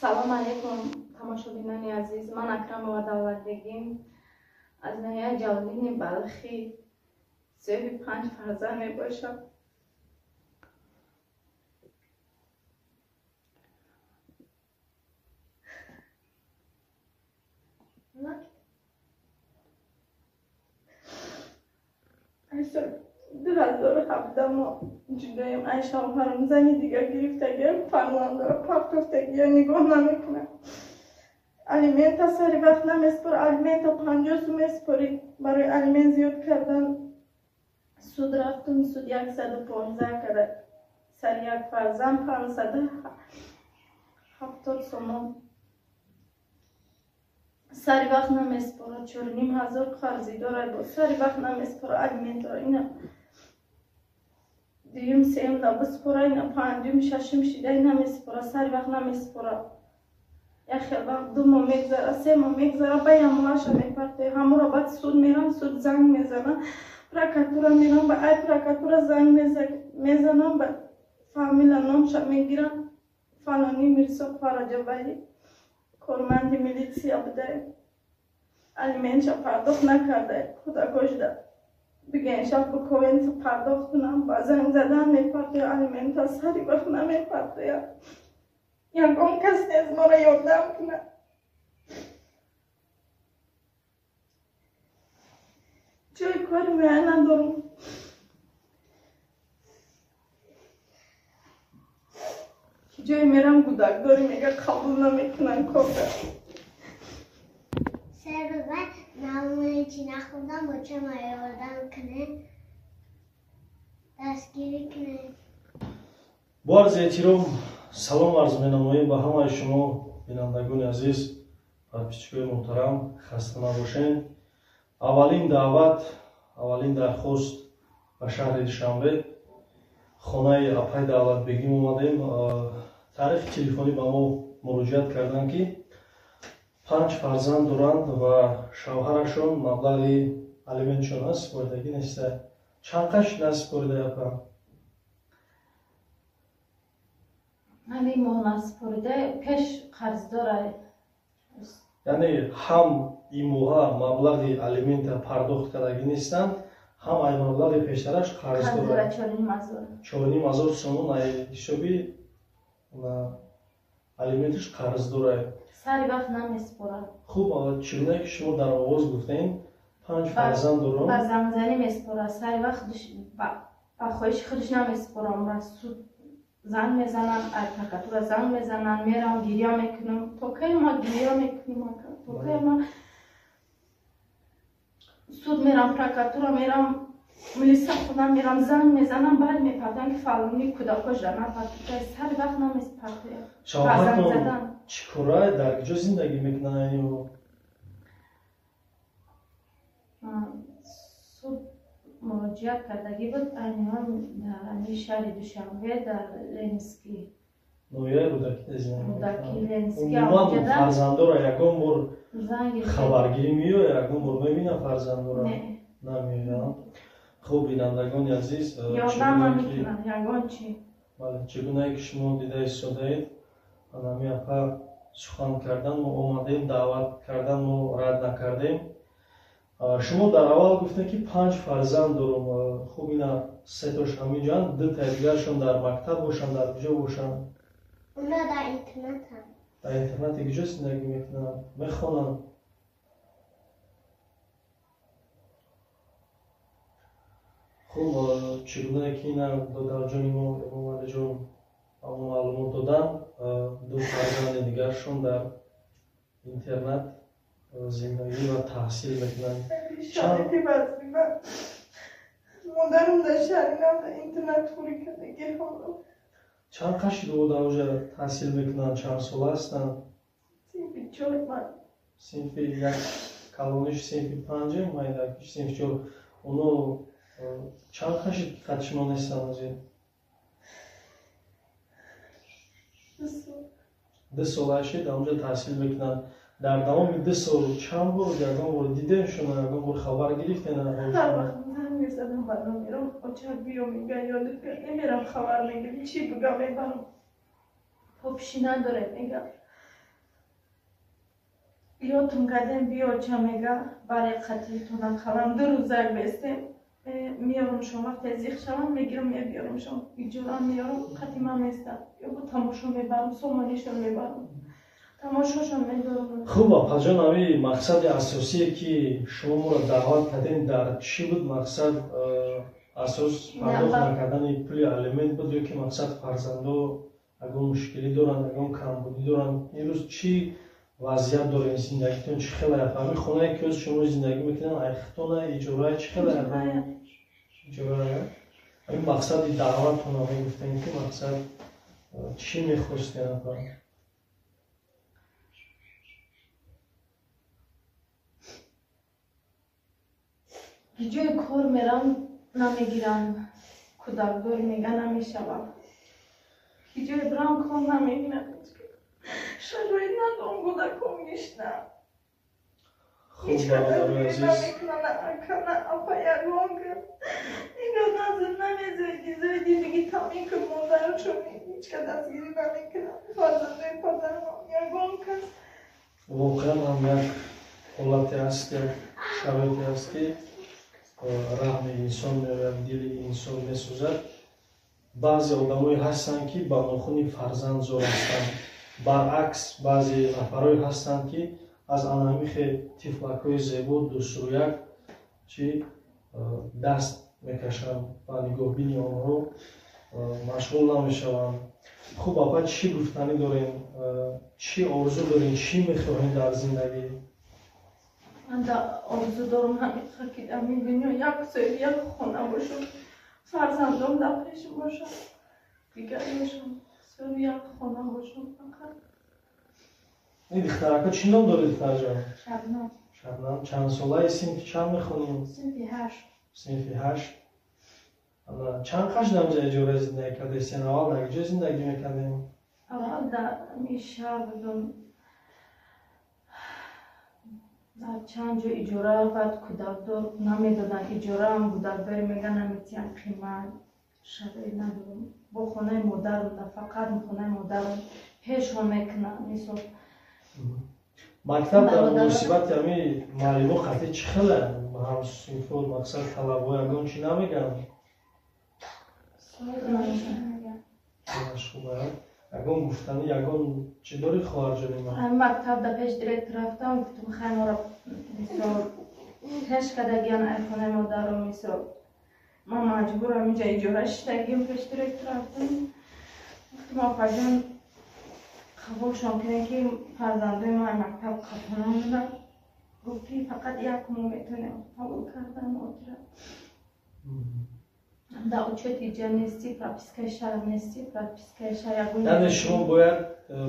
Салом алейкум, тамошобинони азиз. Ман Акрамова Давлатбегим, аз ноҳияи Ҷалолиддини Балхӣ, соҳиби панҷ фарзанд мебошам. Аз 2017 мо ҷудоем. Ай шавҳарам зани дигар гирифтагиам, фарзандора партофтагия, нигоҳ намекунад. Алимента сари вақт намеспора, алимента 50 сум меспорид. Барои алимент зиёд кардан суд рафтум, суд 115 карда. Сари як фарзанд 570 сомон. Сари вақт намеспора, 4500 қарзи дорад, боз сари вақт намеспора алиментро. Ина дуюм, сеюм да биспора, ина панҷум, шашум шидай намеспора, сари вақт намеспора. Як хел вақт 2 моҳ мегзара, 3 моҳ мегзара, ба ямоаша мепартоя. Ҳамуро баъд суд мерам, суд занг мезанам, прокуратура мерам, ба ай прокуратура занг мезанам, ба фамила номша мегирам. Фалонӣ Мирсо Фараҷабалӣ корманди милитсия буда, алиментша пардохт накарда, кӯдакошда бигӯян шаб бикоен пардохт кунам, ба занг задан мепартоя, алимента сари вақт намепартоя. Ягон кас нест моро ёрдам кунад. Ҷои кори муайян надорам. Ҷое мерам гудакдорӣ мега қабул намекунанд корда. Се рӯза намунаи чӣ нахӯрдам, бо чама ёрдам кунед, дастгирӣ кунед. Бо арзи эҳтиром салом арз менамоем ба ҳамаи шумо бинандагони азиз, подписчикои муҳтарам, хаста набошед. Аввалин даъват, аввалин дархост ба шаҳри Душанбе, хонаи апай Давлатбегим омадем. Таърихи телефонӣ ба мо муроҷиат карданд, ки панҷ фарзанд доранд ва шавҳарашон маблағи алиментшон насупоридагӣ неста. Чанд қаш насупорида, апа? Ҳамин моҳ насупорида, пеш қарздора. Яъне ҳам ин моҳа маблағи алимента пардохт кардагӣ нестанд, ҳам ай маблағи пештараш қарз дорад. 4500 сомон ай ҳисоби алименташ қарз дорад. Сари вақт намеспорад. Хуб, чӣ гунае ки шумо дар оғоз гуфтем, панҷ фарзанд дорам. Ба зангзанӣ меспорад, сари вақт ба хоҳиши худаш намеспорам. Ба суд занг мезананд, ай прокуратура занг мезананд, мерам гиря мекунам. То кай ма гиря мекунам? То кай ма суд мерам, прокуратура мерам, милиса худам мерам, занг мезанам, баъд мепартоянд ки фалонӣ кӯдакошда напартояд, сари вақт намеспартояд. Шавҳаратон чӣ кора, дар куҷо зиндагӣ мекунанд? Суд муроҷиат кардагӣ буд, айни ҳол дар ҳамин шаҳри Душанбе, дар Ленинский ноҳияи Рӯдакӣ зиндагӣ. Рӯдакӣ, Ленинский. Умуман фарзандора ягон бор хабаргирӣ меояд, ягон бор мебинад фарзандора? Намеояд. Хуб, бинандагони азиз, ёрдам намекунанд ягон чӣ. Бале, чӣ гунае ки шумо дида истодаед, анами апа сухан кардан, мо омадем, даъват кардан, мо рад накардем. Шумо дар аввал гуфтем, ки панҷ фарзанд дорум. Хуб, ина сетош ҳаминҷоанд, дутаи дигарашон дар мактаб бошанд, дар куҷо бошанд? Уна дар интернатанд. Дар интернати куҷо зиндагӣ мекунанд, мехонанд? Хуб, чӣ гунае ки ина додарҷони мо Эмомалиҷон ба мо маълумот доданд, ду фарзанди дигарашон дар интернат зиндагӣ ва таҳсил мекунанд. Модарам дар шаҳри нав дар интернат хӯрӣ кардагӣ. Чанд қаши ду дар оҷа таҳсил мекунанд, чанд сола ҳастанд? Синфи чор ман. Синфи як калониш синфи панҷем, майдакиш синфи чор. Оно чанд қаши қад шумо нестанд ҳозир? 2 сол ашид дар онҷо таҳсил мекунанд. Дар давоми 2 сол чанд бор, ягон бор дидем шумо, ягон бор хабар гирифтен? Ҳар вақт занг мезадам ба номерам, оча биё мега, ёдат намерам, хабар мегирам, чӣ бугам мебарам. Попши надорем мега. Ётум кардем, биё ча мега, баре қатитона қалам ду рӯзак бестем. Меёрумшон, вақте зиқ шавам, мегирам, мебиёрумшон. Иҷора меёрам, қати ман местам. Ё бо тамошо мебарам, сомонишон мебарам. Тамошошон медорам. Хуб, апаҷон, ами мақсади асосие ки шумо моро даъват кардем, дар чӣ буд мақсад? Асос пардохт накардани пули алимент буд ё ки мақсад фарзандо ягон мушкилӣ доранд, ягон камбудӣ доранд? Имрӯз чӣ вазъият дорем, зиндагитон чӣ хела? Ҳамин хонае ки ҳоз шумо зиндагӣ мекунед, айхтона, иҷорае, чӣ хела? Иҷорае. Ҳамин мақсади даъватона мегуфтем ки мақсад чӣ мехостем, апа? Ҷои кор мерам, намегирам, кӯдакдор мега, намешавам. Ҷои бирам, кор намегирам, шароит надорам, кӯдаком гишна. Хуб, бародарои азиз, намекунам, ака, на апа, ягон кас. Нигоҳ назр намезоиди, зоиди меги тамин кун, модарчон ҳеч кас дастгирӣ намекунам, фарзандои падарам ягон кас. Воқеан ҳам як ҳолате аст, як шароите аст ки раҳми инсон меояд, дили инсон месӯзад. Баъзе одамое ҳастанд ки ба нохуни фарзанд зор ҳастанд, баръакс баъзе нафарое ҳастанд ки аз анамихе тифлакҳои зебо дӯстрӯяк чи даст мекашанд, ба нигоҳбини онҳо машғул намешаванд. Хуб, апа, чӣ гуфтанӣ дорем, чӣ орзу дорем, чӣ мехоҳем дар зиндагӣ? Ман орзу дорам ҳамин ки дар ин дунё як соҳиби як хона бошам, фарзандом дар пешам бошам, дигар бошам, соҳиби як хона бошам фақат. Ин духтарако чӣ ном доред, духтарҷон? Шабнам. Шабнам. Чанд солаи, синфи чанд мехонӣ? Синфи 8. Синфи 8. Чанд қаш дар инҷа иҷора зиндагӣ кардастен? Аввал дар куҷо зиндагӣ мекардем? Аввал дар ҳамин шаҳр будам, дар чанд ҷо иҷора, баъд кӯдакдор намедоданд иҷораам, кӯдакдори мега наметиҳам, қимат, шароит надорам. Бо хонаи модарам, да фақат хонаи модарам пешон мекунам, мисол. Мактаб дар муносибати ҳами муаллимо қатъи чӣ хела? Ҳамсинфо, мақсад талабҳо ягон чӣ намегӯянд? Ягон гуфтанӣ, ягон чӣ дорӣ, хоҳарҷони ман? Мактаб да пеш директор рафтам, гуфтам хай моро мисол пеш кардагиян ай хонаи модарам, мисол ман маҷбурам инҷа иҷора шиштагиам. Пеш директор рафтам, гуфтам апаҷон, қабулшон кунед ки фарзандои ман мактаб қабул намуданд. Гуфт ки фақат як моҳ метавонем қабул кардан отира. Дар учёти ҷа нестӣ, пропискаи шаҳр нестӣ, пропискаи шаҳр ягон. Яъне шумо бояд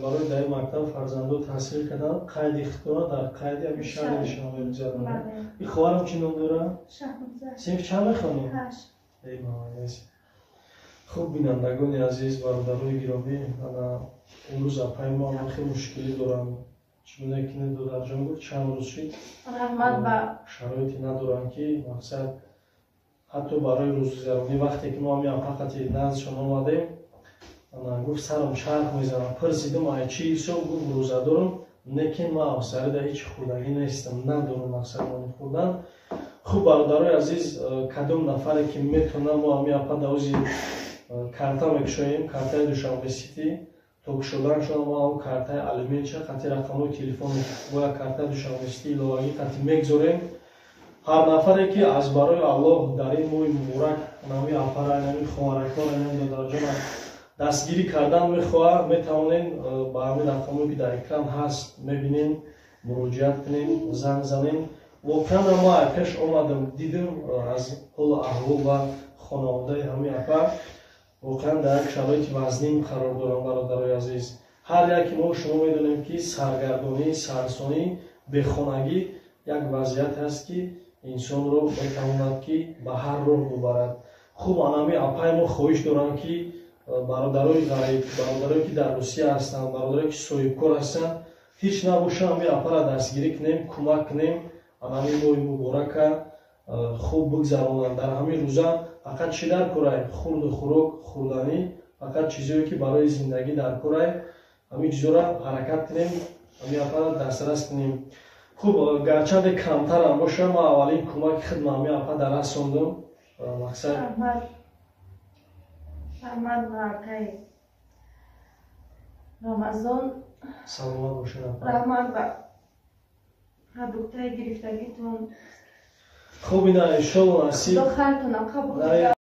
барои дар ин мактаб фарзандо таҳсил кардан қайди худтона дар қайди ҳамин шаҳри Душанбе гузаронед. Ин хоҳарам чӣ ном дорад? Шаҳноза. Синфи чанд мехонӣ? 8. Эй молодец. Хуб, бинандагони азиз, бародарои гиромӣ, ана имрӯз апаи мо ҳам хеле мушкилӣ доранд. Чӣ гуна ки додарҷон гуфт, чанд рӯз шид, раҳмат ба шароите надоранд ки мақсад ҳатто барои рӯзгузаронӣ. Вақте ки мо ҳамин апақати наздшон омадем, гуфт сарам чарх мезанам. Пурсидим ай чӣ ҳисоб, гуфт рӯзадорам, лекин ман афсарида ҳеҷ хӯрдагӣ нестам, надорам мақсад нони хӯрдан. Хуб, бародарои азиз, кадом нафаре ки метавонад, мо ҳамин апа давози карта мекушоем, картаи Душанбе Сити то кушоданашон мо ҳам картаи алиментша қати рақамҳои телефон бояд картаи Душанбе Сити иловагӣ қати мегзорем. Ҳар нафаре ки аз барои Аллоҳ дар ин моҳи муборак нами апара, нами хоҳаракона, нами додарҷона дастгирӣ кардан мехоҳад, метавонед ба ҳамин рақамҳое ки дар экран ҳаст мебинем, муроҷиат кунем, занг занем. Воқеан ма пеш омадам, дидам аз ҳолу аҳвол ва хонаводаи ҳамин апа воқеан дар як шароити вазнин қарор дорам. Бародарои азиз, ҳар яке мо шумо медонем ки саргардонӣ, сарсонӣ, бехонагӣ як вазъият ҳаст ки инсонро метавонад ки ба ҳар роҳ бубарад. Хуб, анами апаи мо хоҳиш доранд ки бародарои ғариб, бародарое ки дар Русия ҳастанд, бародарое ки соҳибкор ҳастанд, ҳеҷ набоша ҳами апара дастгирӣ кунем, кӯмак кунем, анами моҳи муборака хуб бигзаронанд. Дар ҳамин рӯза фақат чӣ дар корай? Хурду хӯрок, хӯрданӣ, фақат чизое ки барои зиндагӣ дар корай, ҳамин чизоро ҳаракат кунем, Ҳами апа дастрас кунем. Хуб, гарчанде камтарам боша, ман аввалин кӯмаки худма ҳами апа дарасондум. Мақсад Раҳмат, акай Рамазон. Саломат бошед, апа. Раҳмат ба продуктаи гирифтагитон. Хуб, ина, иншолло, насиб. Худо хайртона қабул.